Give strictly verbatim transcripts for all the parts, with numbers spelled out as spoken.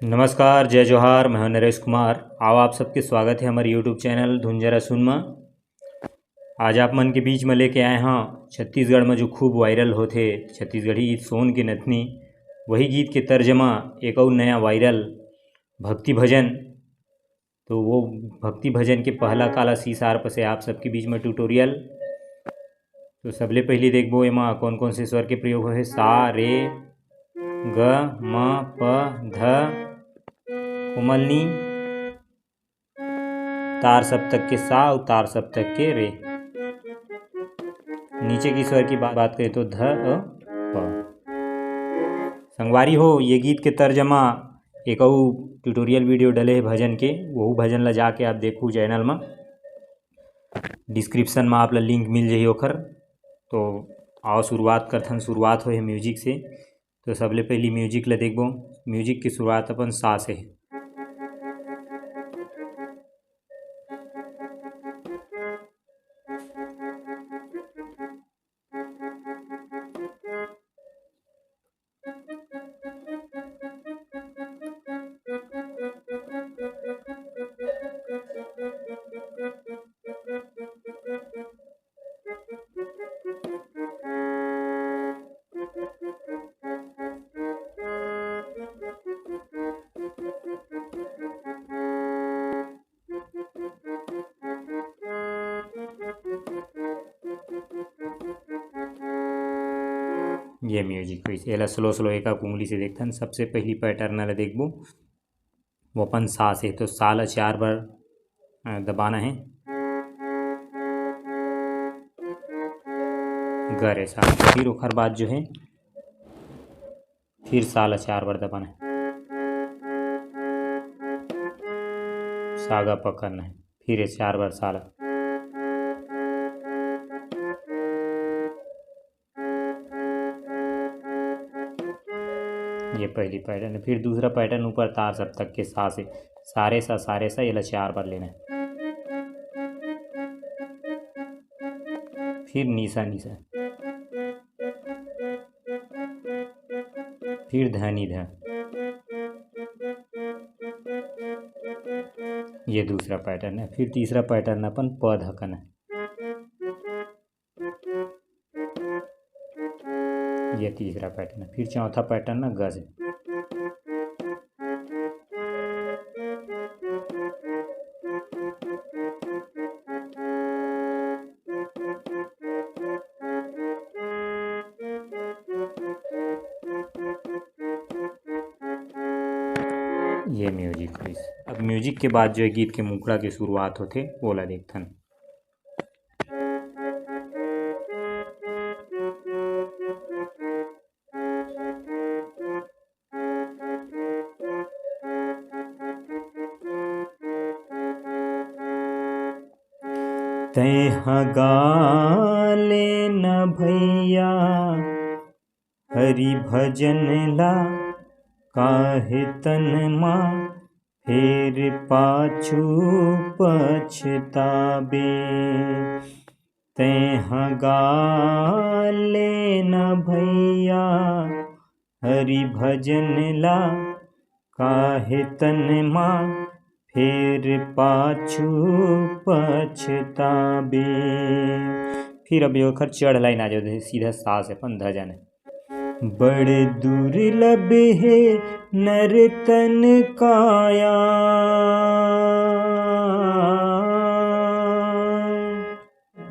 नमस्कार, जय जोहार, मैं हूं नरेश कुमार। आओ, आप सबके स्वागत है हमारे YouTube चैनल धुन जरा सुन म। आज आप मन के बीच में लेके आए हां छत्तीसगढ़ में जो खूब वायरल होथे छत्तीसगढ़ी गीत सोन के नथनी, वही गीत के तर्जमा एक अउ नया वायरल भक्ति भजन। तो वो भक्ति भजन के पहला काला सी सार्प से आप सबके बीच में ट्यूटोरियल। तो सबले पहली देखबो एमा कौन कौन से स्वर के प्रयोग होहे। सा, रे, ग, म, प, ध, कोमल नी, तार सप्तक के सा अउ तार सप्तक के रे। नीचे की स्वर की बात, बात करें तो ध, अ, प। संगवारी हो, ये गीत के तर्जमा एक अउ ट्यूटोरियल वीडियो डले हे भजन के, वहू भजन ला जाके आप देखू चैनल मा। डिस्क्रिप्शन मा आप ला लिंक मिल जाही ओखर। तो आओ शुरुआत करथन, शुरुआत होए हे म्यूजिक से। तो सबले पहली म्यूजिक ला देखबो। म्यूजिक की शुरुआत अपन सा से हे। ये म्यूजिक होइस, एला स्लो स्लो एक उंगली से देखथन। सबसे पहली पैटर्न ला देखबो, वो अपन सा से, तो सा ला चार बार, अ, दबाना है। ग रे सा, फिर ओखर बाद जो है, फिर सा ला चार बार दबाना है, सा गा पकड़ना है, फिर ये चार बार सा ला। ये पहली पैटर्न है। फिर दूसरा पैटर्न ऊपर तार सप्तक के सा से, सा रे सा, सा रे सा, ये ला चार बार लेना है। फिर नी सा, नी सा, फिर ध नी ध। ये दूसरा पैटर्न है। फिर तीसरा पैटर्न अपन प ध कन है। ये तीसरा पैटर्न है। फिर चौथा पैटर्न ना ग से। ये म्यूजिक होइस। अब म्यूजिक के बाद जो है गीत के मुखड़ा के शुरुआत होथे, ओला देखथन। तैं ह गा ले न भैया हरि भजन ला, काहे तन मा फेर पाछू पछताबे। तैं ह गा ले न भैया हरि भजन ला, काहे तन मा फेर पाछू पछताबे। फिर अब ओखर चढ़ लाइन आ जाओ, सीधा सा से अपन ध जाना। बड़ दुर्लभ हे नर तन काया,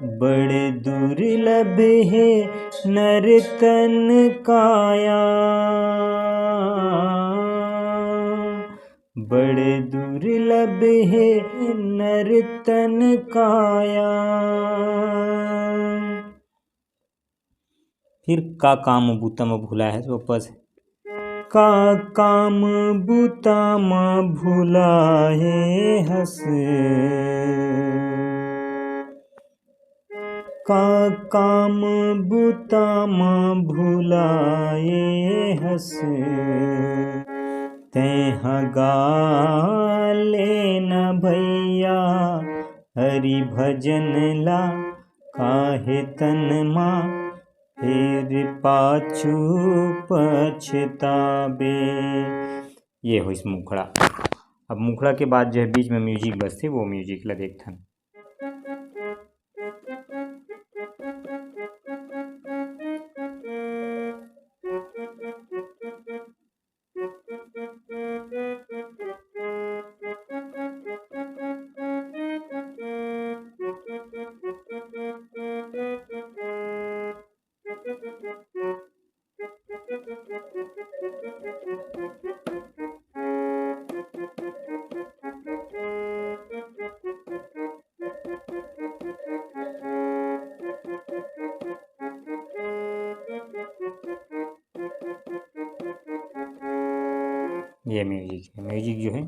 बड़ दुर्लभ हे नर तन काया, बड़ दुर्लभ हे नर तन काया। फिर का काम बूता म भुलाए हस, वापस। का काम बूता म भुलाए हस, का काम बूता म भुलाए हस, तैं ह गा ले न भैया हरि भजन ला, काहे तन मा फेर पाछू पछताबे। ये होइस मुखड़ा। अब मुखड़ा के बाद जो है बीच में music बजथे, वो music ला देखथन। ये music है, music जो है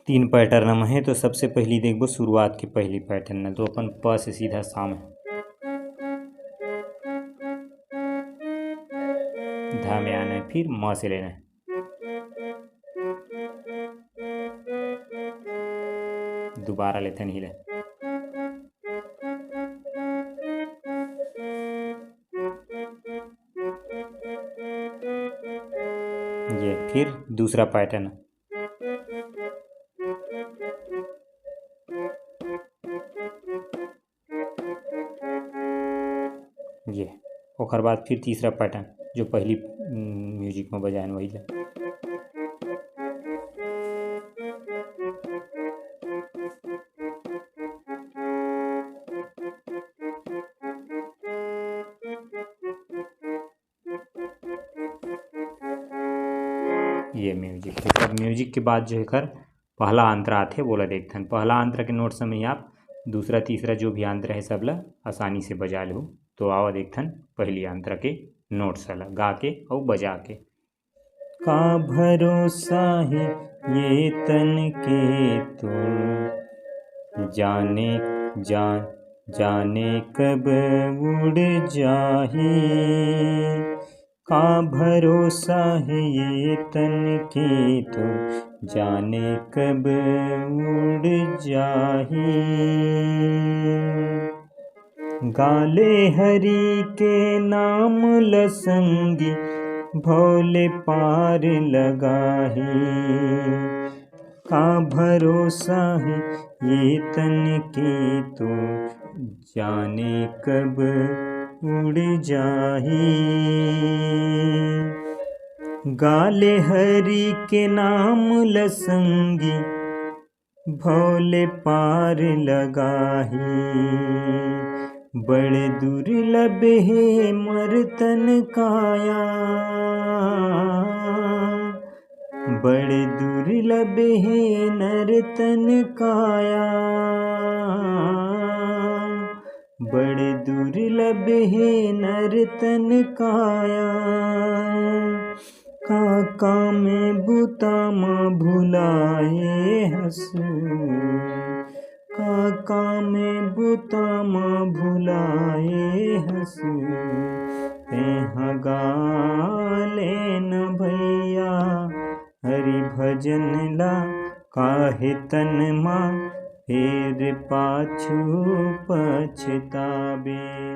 तीन pattern में है। तो सबसे पहली देखबो शुरुआत के पहली pattern न, तो अपन प से सीधा सा में ध में आना है, फिर म से लेना है, दोबारा लेथन इही ले। ये फिर दूसरा pattern। ये, ओकर बाद फिर तीसरा pattern, जो पहली, उम, music में बजायन, वही ला। ये music है। अब music के बाद जो है एकर पहला अंतरा आथे, वोला देखथन। पहला अंतरा के notes में ही आप दूसरा, तीसरा जो भी अंतरा है, सब ला आसानी से बजा लेहू। तो आवा देखथन पहली अंतरा के notes ला गा के अउ बजा के। का भरोसा है ये तन के तो, जाने, जान, जाने कब उड़ जाही। का भरोसा है ये तन के तो, जाने कब उड़ जाही। गा ले हरि के नाम ल संगी, भव ले पार लगाही। का भरोसा है ये तन के तो, जाने कब उड़ जाही। गा ले हरि के नाम ल संगी, भव ले पार लगाही। बड़ दुर्लभ हे मर तन काया, बड़ दुर्लभ हे नर तन काया, बड़ दुर्लभ हे नर तन काया। का काम बुता म भुलाए हस, का काम बुता म भुलाए हस, तेंह गा ले न भैया हरि भजन ला, काहे तन म फेर पाछू पछताबे।